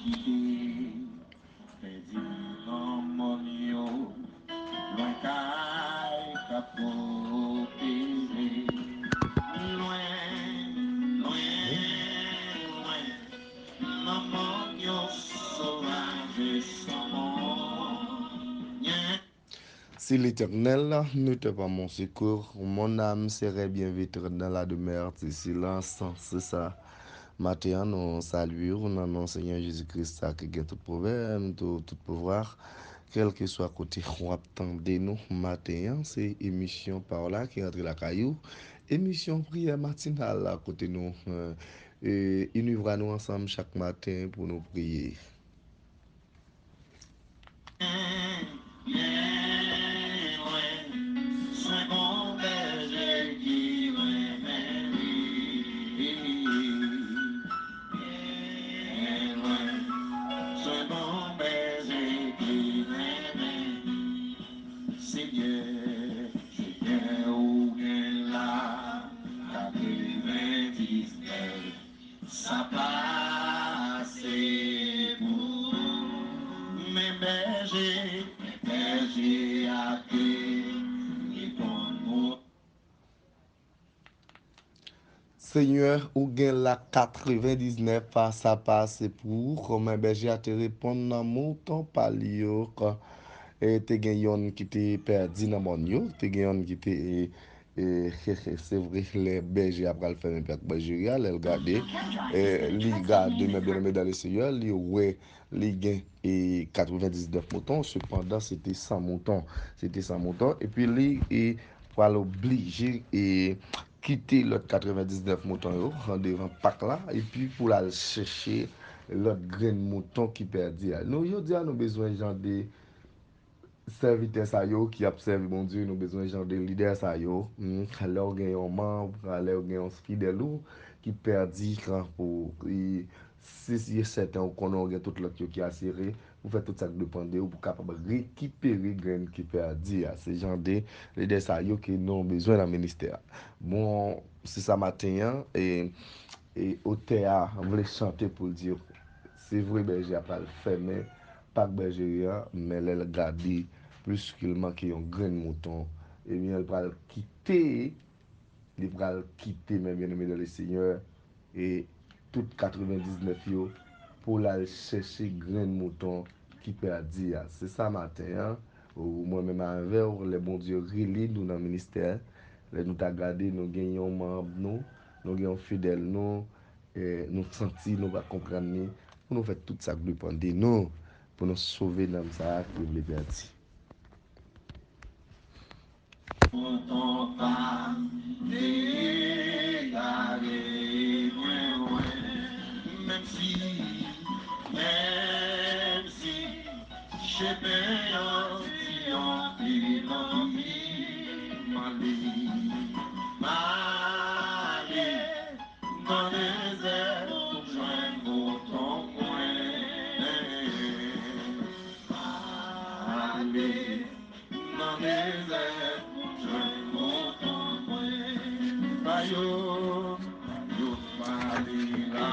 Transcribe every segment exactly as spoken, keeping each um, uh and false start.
Kite pèdi nan mòn yo, lwen kay k ap pwoteje. Lwen, lwen, lwen nan mòn yo, sovaj e san mòn. Si l'Éternel n'était pas mon secours, mon âme serait bien vite dans la demeure du silence. Se sa. Maten an, nou salye w nan non Senyè Jezi Kris sa ki gen tout pwoblèm, tout, tout pouvwa. Kèlkeswa kote w ap tande nou maten an, se emisyon pa w la ki rantre lakay ou. Emisyon priyè matinal la kote nou, euh, euh, inivwa nou ansanm chak maten pou nou priye. Byen lwen, se bon bèje ki renmen li. Byen lwen, se bon bèje ki renmen li. Senyè, Senyè, ou gen la katrevendiznèf. Sa pa ase pou ou. Men bèje, men bèje a te reponn mwen. Senyè, ou gen la katrevendiznèf, sa pa ase pou ou. Men bèje a te reponn nan mouton pa l yo. E te gen yonn ki te pèdi nan mòn yo, te gen yonn ki te, e, E, se vre, lè bèje a pral fèmen pèt bèjeri a, lè l gade, e, li gade, men byeneme dan le Senyè, li wè, li gen, e, katrevendiznèf mouton, sepandan, se te san mouton. Se te san mouton, epi li, e, pral oblije, e, kite lòt katrevendiznèf mouton yo, andevan pak la, epi pou l al chèche lòt grenn mouton ki pèdi a. Nou, jodi a, nou bezwen jan de sèvitè sa yo ki ap sèvi Bondye, nou bezwen jan de lidè sa yo. Hmm, lè w gen yon manm, lè w gen yon fidèl ou ki pèdi, kan pou, e, si, si e sèten ou konnen w gen tout lòt yo ki asire, pou fè tout sa k depann de ou pou kapab rekipere grenn ki pèdi a. Se jan de lidè sa yo ke nou bezwen nan ministè a. Bon, se sa maten an, e, e otè a vle chante pou l di, se vre bèje a pral fèmen pak bèjeri a, men lè l gade, pliske l manke yon grenn mouton, ebyen, l pral kite, li pral kite, men byeneme dan le Senyè, e tout katrevendiznèf yo, pou l al chèche grenn mouton ki pèdi a. Se sa maten an, ou, mwen menm avè w, lè Bondye rele nou nan ministè, lè nou ta gade, nou gen yon manm nou, nou gen yon fidèl nou, e nou santi nou pa konprann li, pou nou fè tout sa k depann de nou, pou nou sove nanm sa a ki vle pèdi. Mouton pa egare mwen, mwen, menm si, menm si chemen an di anpil, anpil, m ale, m ale nan dezè pou m jwenn mouton mwen. Ale nan dezè pou m jwenn mouton mwen. Ba yo, ba yo, m ale la.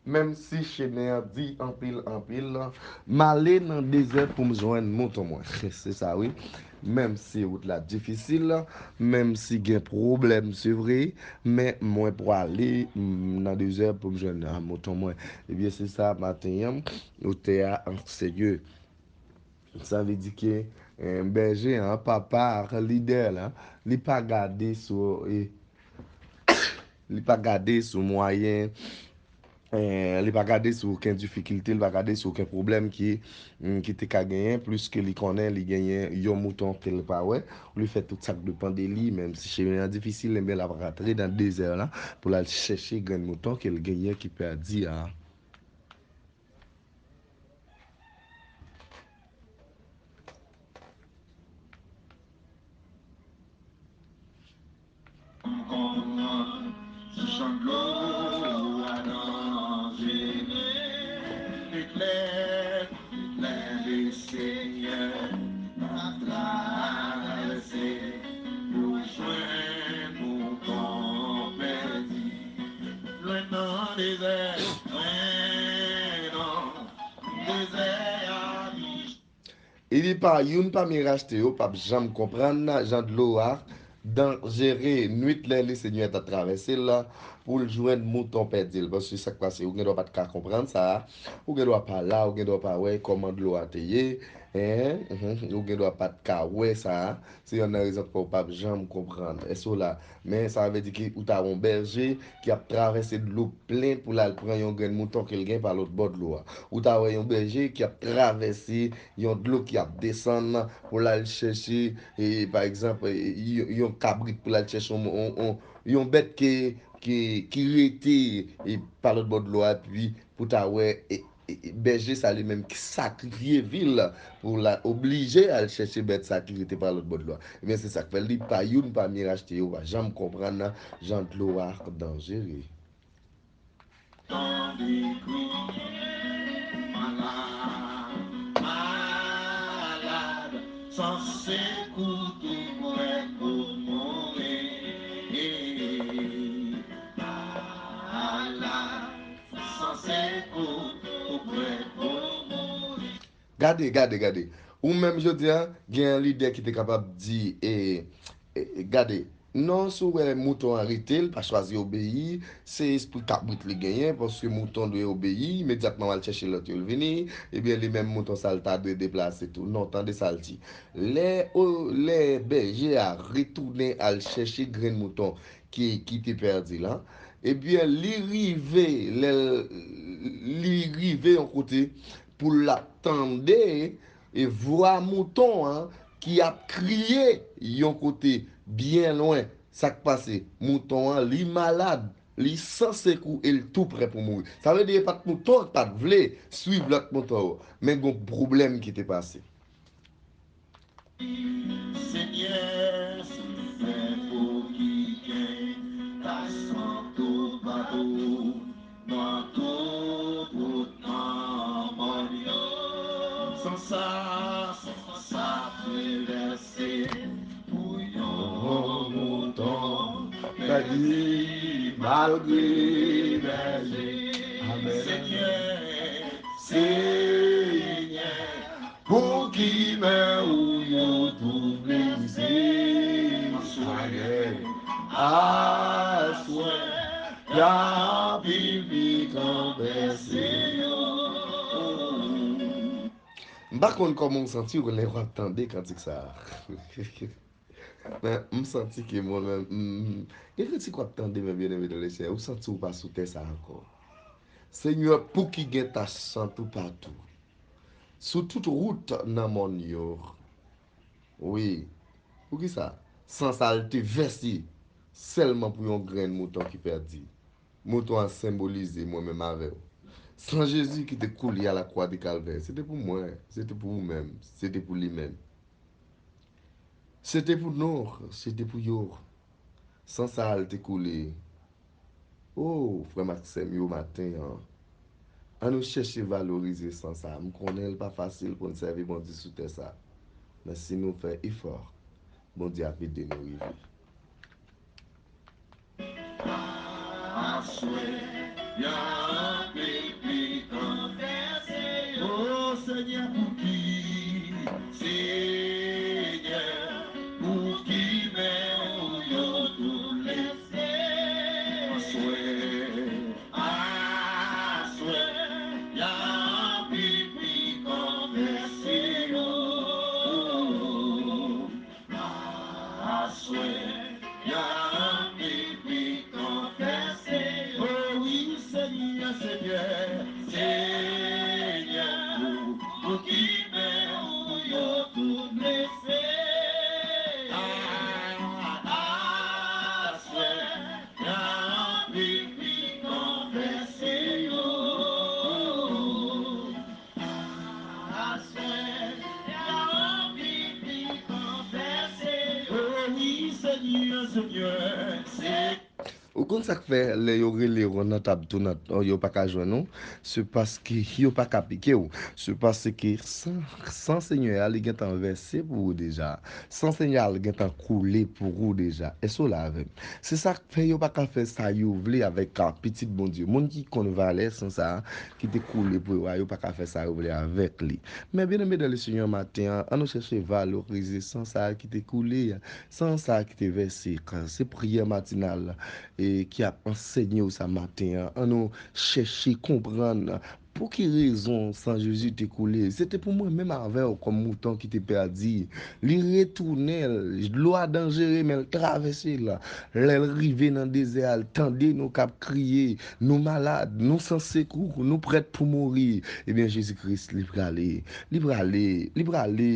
Menm si chemen an di anpil, anpil, m ale nan dezè pou m jwenn mouton mwen. Se sa, wi. Menm si wout la difisil, menm si gen pwoblèm, se vre, men mwen prale, m, nan dezè pou m jwenn, a, mouton mwen. Ebyen, se sa, maten an, otè a anseye. Sa vle di ke, eh, bèje an, papa a, lidè la, li pa gade sou, eh, li pa gade sou mwayen, eh, li pa gade sou okenn difikilte, li pa gade sou okenn pwoblèm ki, mm, ki te ka genyen, pliske li konnen li genyen yon mouton ke l pa wè, li fè tout sa k depann de li, menm si chemen an difisil, enben, l ap rantre nan dezè la pou l al chèche grenn mouton ke l genyen ki pèdi a. Konn jan dlo a danjere, eklè, eklè, Lesenyè ap travèse pou jwenn mouton pèdi. Lwen nan dezè, Li di pa youn pami rachte yo p ap janm konprann jan dlo a danjere. Nwit lè Lesenyè t ap travèse l pou l jwenn mouton pèdi l. Paske sa k pase, ou gen dwa pa t ka konprann sa a. Ou gen dwa pa la, ou gen dwa pa wè kòman dlo a te ye. Hein? Mhm. Ou gen dwa pa t ka wè sa a. Se yonn nan rezon k fè w p ap janm konprann. Èske w la? Men sa vle di ke ou ta wè yon bèje ki ap travèse dlo plen pou l al pran yon grenn mouton ke l gen pa lòt bò dlo a. Ou ta wè yon bèje ki ap travèse yon dlo ki ap desann pou l al chèche, e, pa egzanp, e, yon, yon kabrit pou l al chèche yon, yon, yon, yon bèt ke, ke, ki rete, e, pa lòt bò dlo a, epi pou ta wè, e, e, e, bèje sa li menm ki sakrifye vi l pou l oblije al chèche bèt sa ki rete pa lòt bò dlo a. Ebyen, se sa k fè l di pa youn pami rachte yo pa janm konprann jan dlo a danjere. Tande kri malad, malad, san sekou tou prè pou mouri. Malad, san sekou tou prè pou mouri. Gade, gade, gade. Ou menm jodi a, gen yon lidè ki te kapab di, e, e, gade, non, si w wè mouton an rete, l pa chwazi obeyi, se espri kabrit li genyen, paske mouton dwe obeyi, imedyatman w al chèche lòt yo, l vini, ebyen, li menm mouton sa, l ta dwe deplase tou. Non, tande sa l di. Lè, o, lè bèje a retounen al chèche grenn mouton ki, ki te pèdi la, ebyen, li rive, lè l, li rive yon kote pou l ap tande e vwa mouton an ki ap kriye yon kote byen lwen. Sa k pase? Mouton an, li malad, li san sekou e l tou prè pou mouri. Sa vle di, e pa t mouton an k pa t vle swiv lòt mouton yo, men gon pwoblèm ki te pase. Senyè, silvouplè, pou ki gen tach san toupatou, nan tout wout, nan mòn yo. San sa, san sa, trevèse pou yon mouton pèdi malgre bèje. Amèn. Senyè, Senyè, pou ki men ou yo tou blese? Aswè, aswè, y a anpil pik anvè se yo. M pa konn kòman w santi w lè w ap tande kantik sa a. Men, m santi ke mwen menm, m, m, gen kantik w ap tande, men byeneme nan Lesenyè, ou santi w pa sou tè sa a ankò. Senyè, pou ki gen tach san toupatou, sou tout wout nan mòn yo. Wi. Poukisa? San sa l te vèse sèlman pou yon grenn mouton ki pèdi. Mouton an senbolize mwen menm avè w. San Jezi ki te koule a la croix de Calvaire, se te pou mwen, se te pou ou menm, se te pou li menm. Se te pou nou, se te pou yo. San sa a l te koule. O, frè m ak sè m yo, maten an, ann nou chèche valorize san sa a. M konnen l pa fasil pou n sèvi Bondye sou tè sa a. Men si nou fè efò, Bondye ap ede nou rive. Aswè, y a anpil pik anvè se yo. O Senyè, pou ki, Senyè, pou ki men ou yo tou lese? Aswè, aswè, y a anpil pik anvè se yo. Aswè, y a anpil pik anvè se yo. O wi, Senyè, Ou konn sa k fè lè yo rele w nan tab tou nan, yo pa ka jwenn ou? Se paske yo pa ka pike w. Se paske san, san Senyè a, li gentan vèse pou ou deja. San Senyè a, li gentan koule pou ou deja. Èske w la avè m? Se sa k fè yo pa ka fè sa yo vle avèk, a, pitit Bondye. Moun ki konn valè san sa a, ki te koule pou yo a, yo pa ka fè sa yo vle avèk li. Men byeneme dan le Senyè, maten an, ann nou chèche valorize san sa a ki te koule a, san sa a ki te vèse. Se priyè matinal e ki ap ansenye w sa maten an. Ann nou chèche konprann pou ki rezon san Jezi te koule. Se te pou mwen menm avè w kòm mouton ki te pèdi. Li retounen, dlo a danjere, men l travèse l. Lè l rive nan dezè a, l tande nou k ap kriye, nou malad, nou san sekou, nou prèt pou mouri. Ebyen, Jezi Kris, li prale. Li prale, li prale.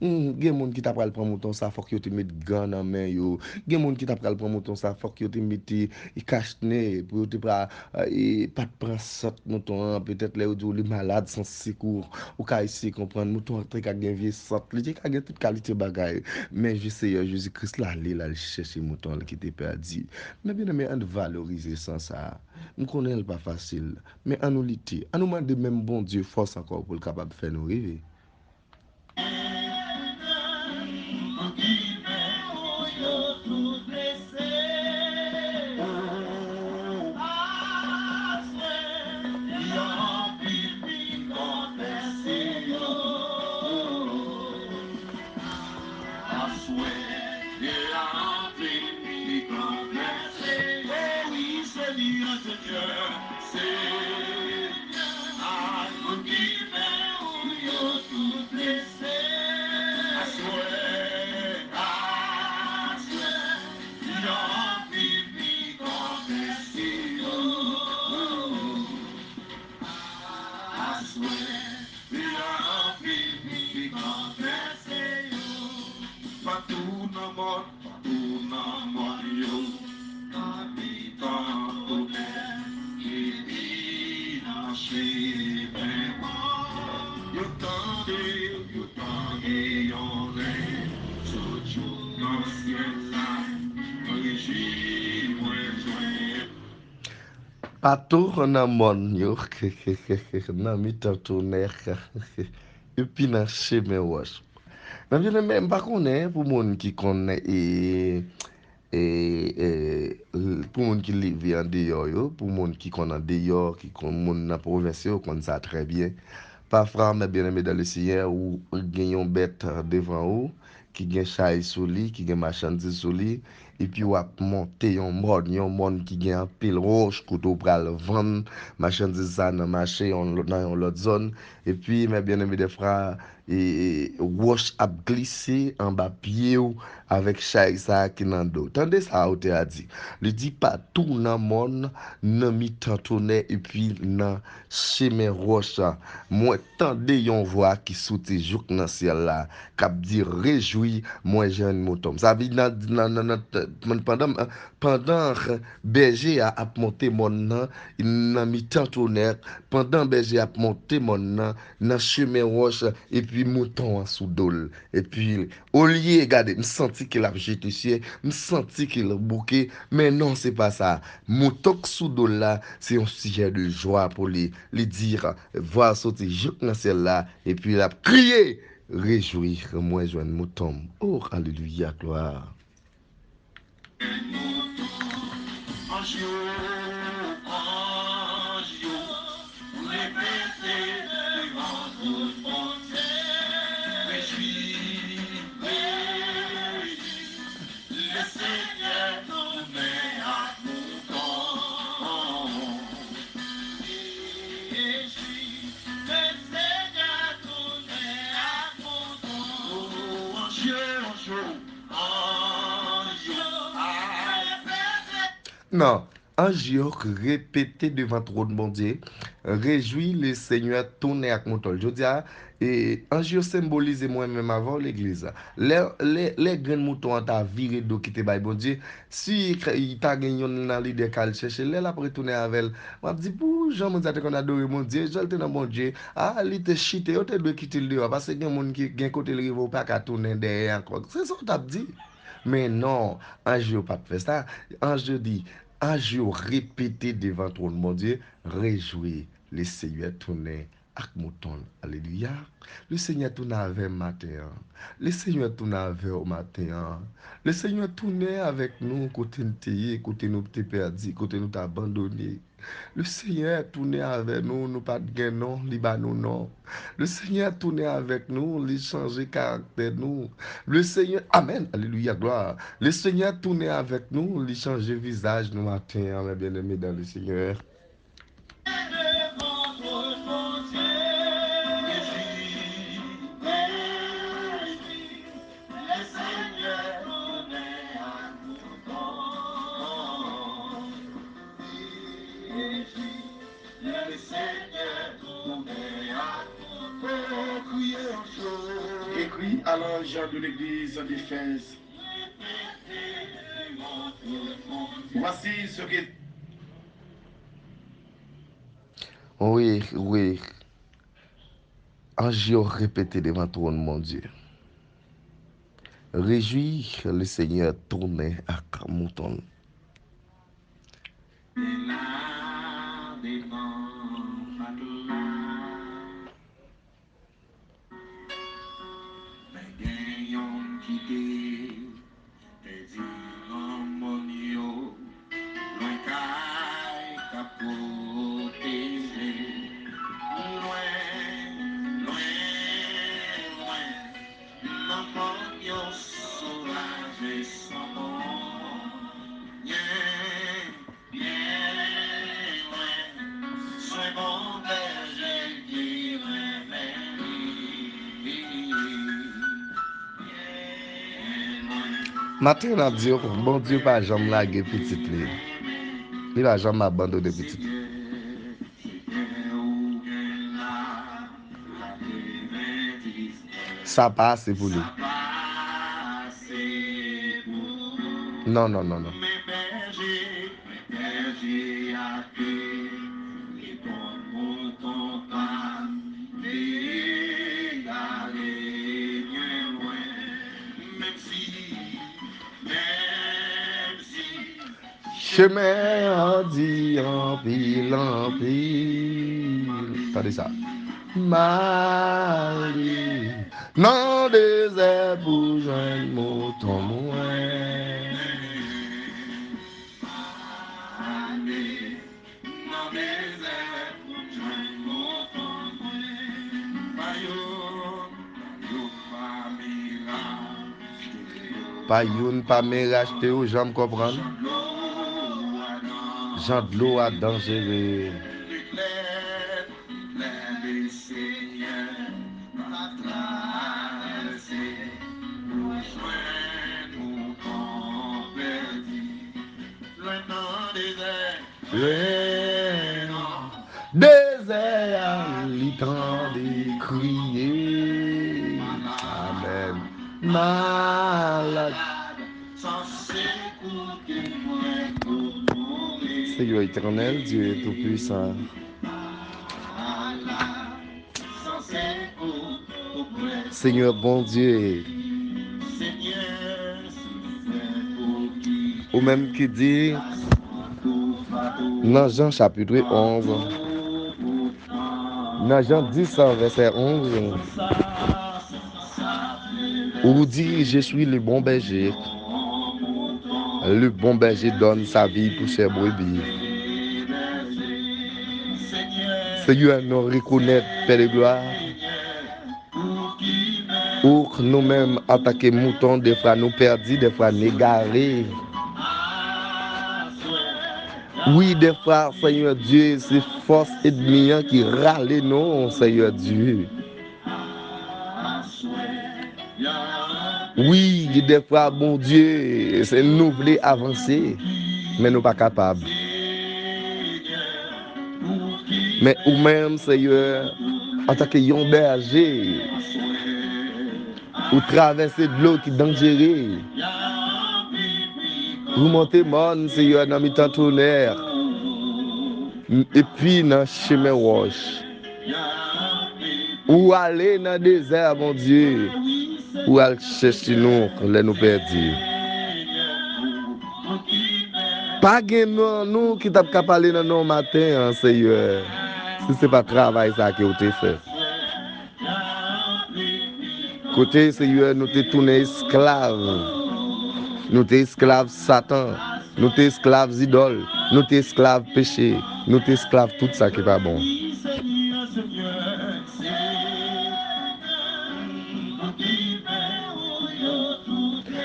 Hmm, gen moun ki ta pral pran mouton sa, fòk yo te met gan nan men yo. Gen moun ki ta pral pran mouton sa, fòk yo te mete kachne pou yo te pra, e, pa t pran sant mouton an. Petèt lè yo di w li malad, san sekou, ou ka eseye konprann. Mouton an te ka gen vye sant, li te ka gen tout kalite bagay. Men Seyè Jezi Kris la, li la, li chèche mouton an ki te pèdi. Men byeneme, ann valorize san sa a. M konnen l pa fasil, men ann nou lite. Ann nou mande menm Bondye fòs ankò pou l kapab fè nou rive. Patou nan mòn, patou nan mòn yo, nan mitan tonè, epi nan chimen mòn. Yo tande, yo tande yon ren, sot jou nan syèl la, mwen rejwi, mwen jwenn. Patou nan mòn yo, nan mitan tonè, epi nan chimen wòch. Men byeneme, m pa konnen pou moun ki konn, e, e, e, pou moun ki leve andeyò yo, pou moun ki konn andeyò, ki konn moun nan pwovens yo, konn sa trè byen. Pafwa, men byeneme dan le Seyè, ou gen yon bèt devan ou, ki gen chay sou li, ki gen machandiz sou li, epi w ap monte yon mòn, yon mòn ki gen anpil wòch, kote w pral vann machandiz sa nan mache, yon lòt, nan yon lòt zòn. Epi, men byeneme, dèfwa, e, e, wòch ap glise anba pye w avèk chay sa a ki nan do w. Tande sa otè a di. Li di, patou nan mòn, nan mitan tonè, epi nan chimen wòch la, mwen tande yon vwa ki soti jouk nan syèl la, k ap di, rejwi, mwen jwenn mouton m. Sa vle di nan, nan, nan, nan, pandan, pandan bèje a ap monte mòn nan, nan mitan tonè, pandan bèje a ap monte mòn nan, nan chimen wòch, epi mouton an sou do l. Epi, olye, gade, m santi ke l ap jete sye, m santi ke l bouke, men non, se pa sa. Mouton k sou do l la, se yon sijè de jwa pou li. Li di, vwa soti jouk nan syèl la, epi l ap kriye, rejwi, mwen jwenn mouton m. Oh, alelouya, glwa. Anj yo, anj yo, repete devan twòn Bondye, rejwi, rejwi, Lesenyè tounen ak mouton. Rejwi, Lesenyè tounen ak mouton. Oh, anj yo, anj yo, anj yo, repete. Non, anj yo k repete devan twòn Bondye, rejwi, Lesenyè tounen ak mouton l. Jodi a, e, anj yo senbolize mwen menm avè w, legliz la. Lè, lè, lè grenn mouton an ta vire do kite bay Bondye, si k-, ta gen yonn nan lidè k al chèche, lè l ap retounen avè l, m ap di, pou jan moun sa te konn adore Bondye, jan l te nan Bondye, a, li te chite, yo te dwe kite l deyò, paske gen moun ki, gen kote l rive, ou pa ka tounen dèyè ankò. Se sa w t ap di. Men non, anj yo pa t fè sa. Anj yo di, Anj yo repete devan twòn Bondye, rejwi, Lesenyè tounen ak mouton l. Alelouya! Lesenyè tounen avè m maten an. Lesenyè tounen avè w maten an. Lesenyè tounen avèk nou kote n te ye, kote nou te pèdi, kote nou te abandone. Lesenyè tounen avè nou, nou pa t gen non, li ba nou non. Lesenyè tounen avèk nou, li chanje karaktè nou. Lesenyè, amèn, alelouya, glwa. Lesenyè tounen avèk nou, li chanje vizaj nou maten an, mes bien-aimés dans le Seigneur. Écrit à l'ange de l'église d'Éphèse. Voici ce que Wi, wi. Anj yo repete devan twòn Bondye. Rejwi, Lesenyè tounen ak mouton l. Men gen yonn ki te pèdi nan mòn yo, lwen kay k ap pwoteje. Lwen, lwen, lwen, nan mòn yo sovaj e san mòn. Byen lwen, se bon bèje ki renmen li. Byen lwen. Maten n ap di w, Bondye pa janm lage pitit li. Li pa janm abandone pitit li. Sa pa ase pou li. Non, non, non, non. Chemen an di anpil, anpil. Tande sa. M ale nan dezè pou jwenn mouton mwen. Pa youn pa men rachte yo, janm konprann. Jan dlo a danjere. Lwen nan dezè a, li tande kriye. Amèn. Malad. Seyè Etènèl, Dye Toupisan. Senyè Bondye, ou menm ki di nan Jan chapit onz, nan Jan dis vèsè onz, ou di, Je suis le bon berger. Le bon berger donne sa vie pour ses brebis. Senyè, nou rekonèt, Pè de glwa, ou nou menm, antanke mouton, defwa nou pèdi, defwa n egare. Wi, defwa, Senyè Dye, se fòs ènmi an ki rale nou, Senyè Dye. Wi, gen dèfwa, Bondye, se nou vle avanse, men nou pa kapab. Men ou menm, Seyè, antanke yon bèje, ou travèse dlo ki danjere. Ou monte mòn, Seyè, nan mitan tonè, epi nan chemen wòch. Ou ale nan dezè a, Bondye. Ou al chèche nou lè nou pèdi. A gen nan nou ki t ap ka pale nan non maten an, Seyè, si se pa travay sa ke w te fè. Kote, Seyè, nou te tounen esklav. Nou te esklav Satan. Nou te esklav zidòl. Nou te esklav peche. Nou te esklav tout sa ki pa bon.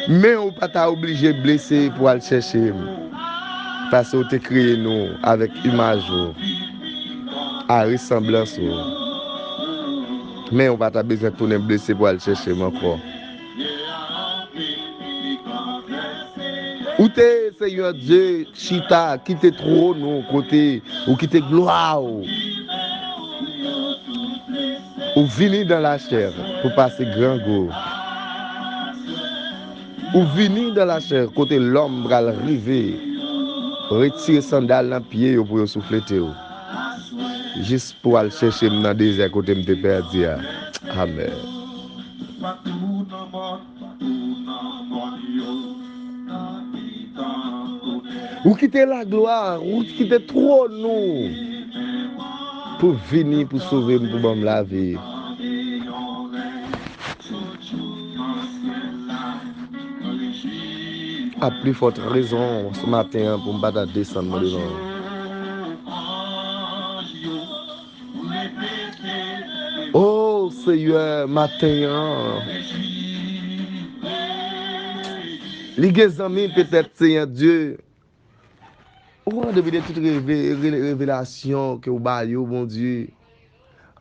Men ou pa ta oblije blese pou al chèche m. Paske ou te kreye nou avèk imaj ou, a resanblans ou. Men ou pa ta bezwen tounen blese pou al chèche m ankò. Ou te, Seyè Dye, chita, kite twòn ou kote ou kite glwa ou. Ou vini dan lachè pou pase grangou. Ou vini dan lachè kote lòm pral rive retire sandal nan pye yo pou yo souflete w. Jis pou al chèche m nan dezè kote m te pèdi a. Amèn. Ou kite laglwa, ou kite twòn ou pou vini, pou sove m, pou ban m lavi. A pli fòt rezon, se maten an pou m pa ta desann mwen devan ou. O Seyè, maten an, li gen zanmi petèt, Seyè Dye. Ou andepi de tout reve, re- revelasyon ke w ba yo, Bondye.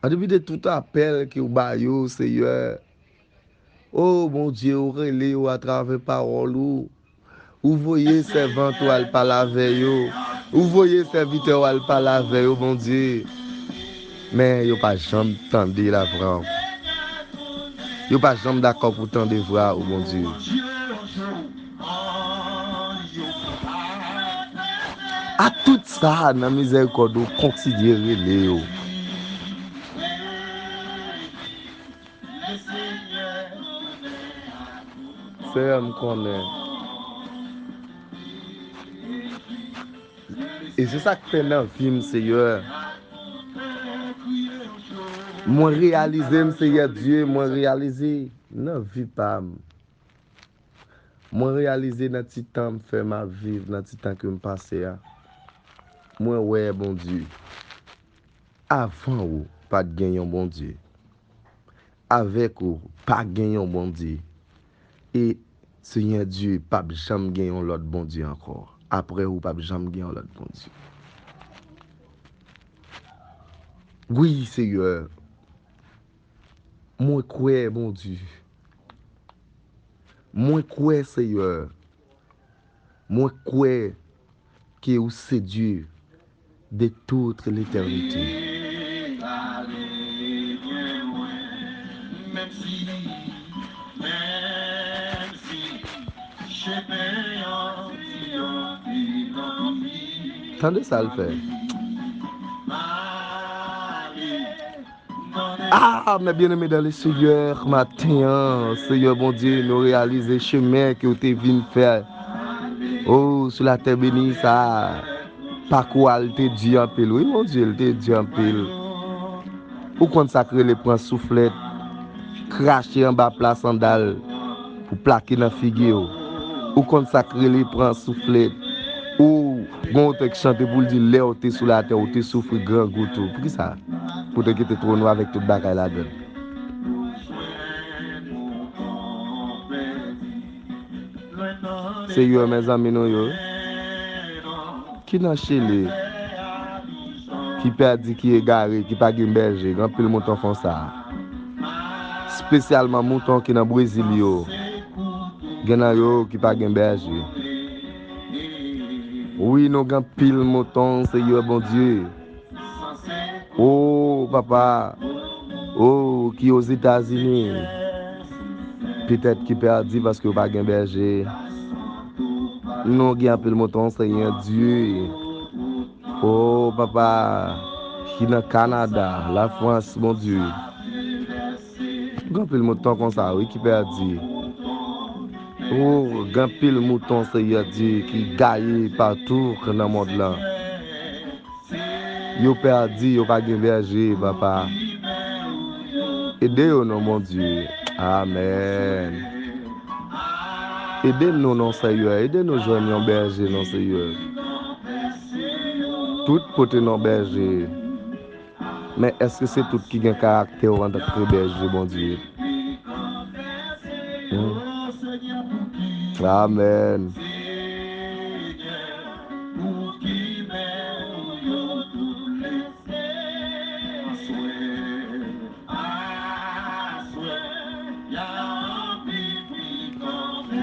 Andepi de tout apèl ke w ba yo, Seyè. O Bondye, ou rele yo atravè pawòl ou. Ou voye sèvant ou al pale avè yo. Ou voye sèvitè ou al pale avè yo, Bondye. Men yo pa janm tande lavwa w. Yo pa janm dakò pou tande vwa ou, Bondye. A tout sa, nan mizèrikòd ou, kontinye rele yo. Seyè, m konnen. E se sa k fè nan vi m, Seyè. Mwen reyalize m, Seyè Dye, mwen reyalize nan vi pa m. Mwen reyalize nan ti tan m fè m ap viv, nan ti tan ke m pase a. Mwen wè, Bondye, avan ou, pa t gen yon Bondye. Avèk ou, pa gen yon Bondye. E Senyè Dye, p ap janm gen yon lòt Bondye ankò. Aprè ou, p ap janm gen yon lòt Bondye. Wi, Seyè. Mwen kwè, Bondye. Mwen kwè, Seyè. Mwen kwè ke ou se Dye de toute l'éternité. Tande sa l fè. Ah, mes bien-aimés dans le Seigneur, maten an, Seyè Bondye, nou reyalize chemen ke w te vin fè. Oh, sou latè beni sa a, pakou a l te di anpil. Wi, Bondye, l te di anpil. Ou konn sa k rele pran souflèt, krache anba pla sandal pou plake nan figi w. Ou konn sa k rele pran souflèt. Ou gon otè k chante pou l di lè w te sou latè, ou te soufri grangou tou. Poukisa? Pou te kite twòn ou avèk tout bagay ladan l. Se yo, mezanmi, nou yo. Ki nan chili, ki pèdi, ki egare, ki pa gen bèje, gen anpil mouton konsa. Espesyalman mouton ki nan Brezil yo. Gen nan yo ki pa gen bèje. Wi, nou gen anpil mouton, Seyè Bondye. O, papa. O, ki Ozetazini. Petèt ki pèdi paske yo pa gen bèje. Nou gen anpil mouton, Seyè Dye. O, papa. Ki nan Kanada, Lafrans, Bondye. Gen anpil mouton konsa, wi, ki pèdi. O, gen anpil mouton, Seyè Dye, ki gaye patou nan mond lan. Yo pèdi, yo pa gen bèje, Papa. Ede yo non, Bondye. Amèn. Ede nou non, Seyè. Ede nou jwenn yon bèje non, Seyè. Tout pote non bèje. Men èske se tout ki gen karaktè w antanke bèje, Bondye? Hmm. Amèn.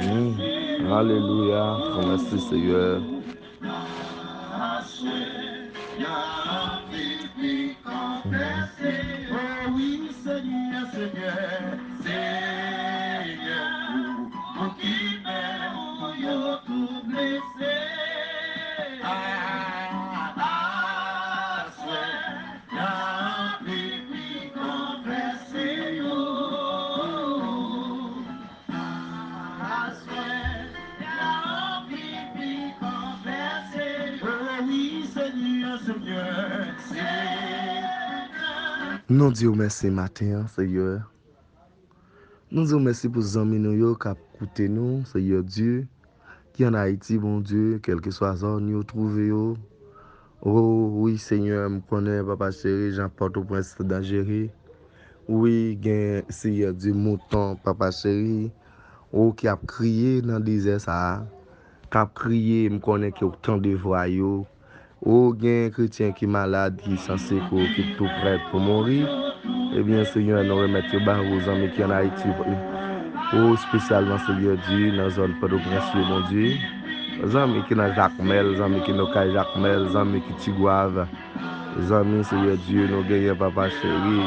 Hmm. Alelouya. Mèsi, Seyè. Nou di w mèsi maten an, Seyè. Nou di w mèsi pou zanmi nou yo k ap koute nou, Seyè Dye, ki ann Ayiti, Bondye, kèlkeswa zòn yo twouve yo. O wi, Senyè, m konnen, Papa cheri, jan Pòtoprens danjere. Wi, gen, Seyè Dye, mouton, Papa cheri, o, ki ap kriye nan dezè sa a, k ap kriye, m konnen ke w tande vwa yo. O, gen kretyen ki malad, ki sanse ko-, ki tou prèt pou mouri. Ebyen, Senyè, nou remèt yo ba ou, zanmi ki ann Ayiti. O, espesyalman, Seyè Dye, nan zòn Pòtoprens yo, Bondye. Zanmi ki nan Jakmèl, zanmi ki nan kay Jakmèl, zanmi ki Tigwav. Zanmi, Seyè Dye, nou genyen, Papa cheri.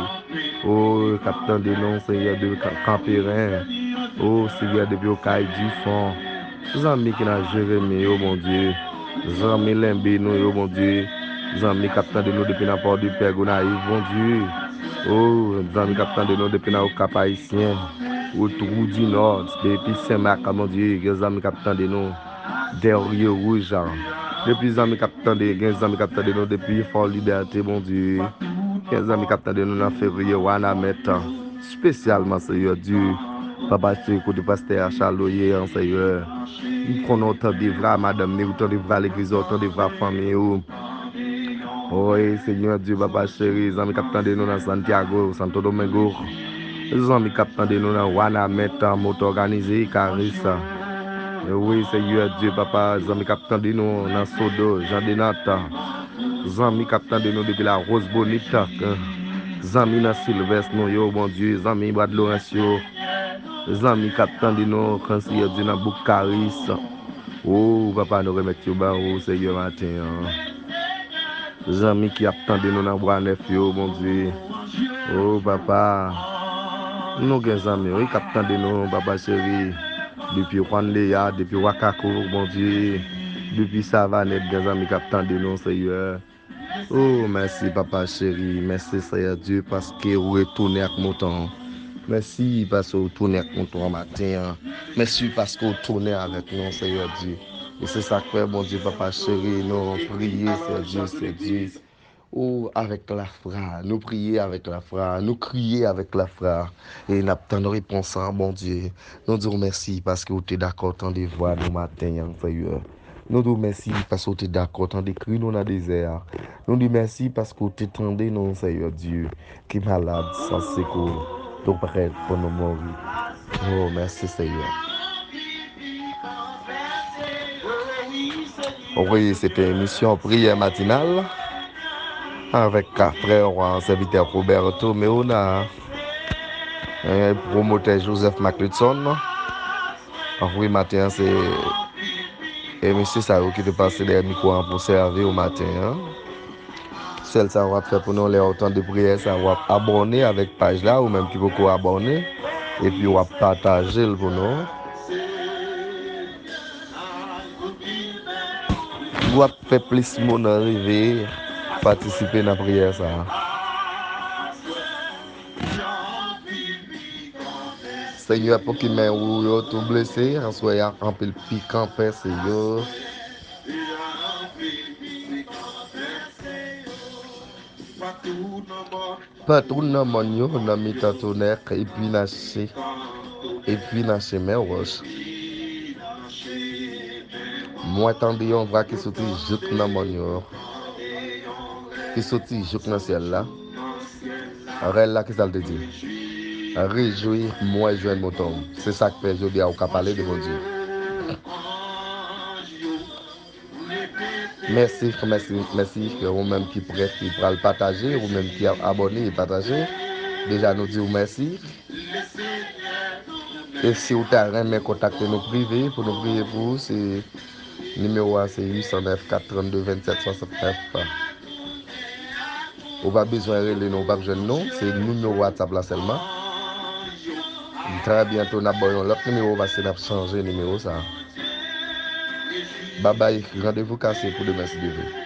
O, k ap tande nou, Seyè, de Ka-, Kanperen. O, Seyè, depi Okay, Difon. Zanmi ki nan Jeremi yo, Bondye. Zanmi Lenbe nou yo, Bondye. Zanmi k ap tande nou depi nan Pòdepè, Gonayiv, Bondye. O, zanmi k ap tande nou depi nan Okap Ayisyen. O, Twou di Nò, depi Senmak, Bondye. Gen zanmi k ap tande nou. Dèryè Wouj. Depi zanmi k ap tande, gen zanmi k ap tande nou depi Fò Libète, Bondye. Gen zanmi k ap tande nou nan Fevriye, Wanament. Espesyalman, Seyè Dye. Papa cheri, kote pastè Achalo ye an, Seyè. M konnen w tande vwa madanm ni, w tande vwa legliz ou, w tande vwa fanmi ou. Oy, Seyè Dye, Papa cheri, zanmi k ap tande nou nan Santiago, Santo Domingo. Zanmi k ap tande nou nan Wanament, Motò Òganize, Ikaris. Wi, Seyè Dye, Papa, zanmi k ap tande nou nan Sodo, Jan de Nat. Zanmi k ap tande nou depi Lawozbonit. Zanmi nan Silvès nou yo, Bondye, zanmi Bwadlorens yo. Zanmi k ap tande nou, Seyè Dye, nan Bouk Karis. O, Papa, nou remèt yo ba ou, Seyè, maten an. Zanmi ki ap tande nou nan Bwa Nèf yo, Bondye. O, Papa, nou gen zanmi, wi, k ap tande nou, Papa cheri. Depi Wandeya, depi Wakako, Bondye. Depi Savanèt, gen zanmi k ap tande nou, Seyè. O, mèsi, Papa cheri. Mèsi, Seyè Dye, paske ou retounen ak mouton an. Mèsi, paske ou tounen ak mouton an maten an. Mèsi, paske ou tounen avèk nou, Seyè Dye. E se sa k fè, Bondye, Papa cheri, nou priye, Seyè Dye, Seyè Dye. O, avèk lafwa, nou priye avèk lafwa, nou kriye avèk lafwa. E n ap tann repons an, Bondye. Nou di w mèsi paske ou te dakò tande vwa nou maten an, Seyè. Nou di w mèsi paske w te dakò tande kri nou nan dezè a. Nou di w mèsi paske w te tande nou, Seyè Dye, ki malad, san sekou, tou prèt pou nou mouri. O, mèsi, Seyè. Wi, se te emisyon Priyè Matinal avèk frè w, sèvitè Roberto Meona, e pwomotè Joseph Maclutson. Wi, maten an, se e mesye sa yo ki te pase dèyè mikwo an pou sèvi w maten an. Sèl sa w ap fè pou nou, lè w tande priyè sa, w ap abòne avèk paj la, ou menm ki poko abòne, epi w ap pataje l pou nou. W ap fè plis moun rive patisipe nan priyè sa. Senyè, pou ki men ou yo tou blese, answè a anpil pikan pèse yo. Patou nan mòn yo, nan mitan tonè, epi nan che, epi nan chemen wòch. Mwen tande yon vwa ki soti jouk nan mòn yo, ki soti jouk nan syèl la. Rèl la, ki sa l te di? Rejwi, mwen jwenn mouton. Se sa k fè jodi a ou ka pale de Bondye. Mèsi, mèsi, mèsi. Ou menm ki prèt, ki pral pataje, ou menm ki ap abòne e pataje. Deja, nou di w mèsi. E si w ta renmen kontakte nou prive pou nou priye pou ou, se nimewo a se uit san nèf kat trannde vennsèt swasantnèf. Ou pa bezwen rele nou, ou p ap jwenn nou, se nimewo WhatsApp la sèlman. Trè byento, n ap ba w yon lòt nimewo paske n ap chanje nimewo sa. Babay, randevou kase pou demen si Dye vle.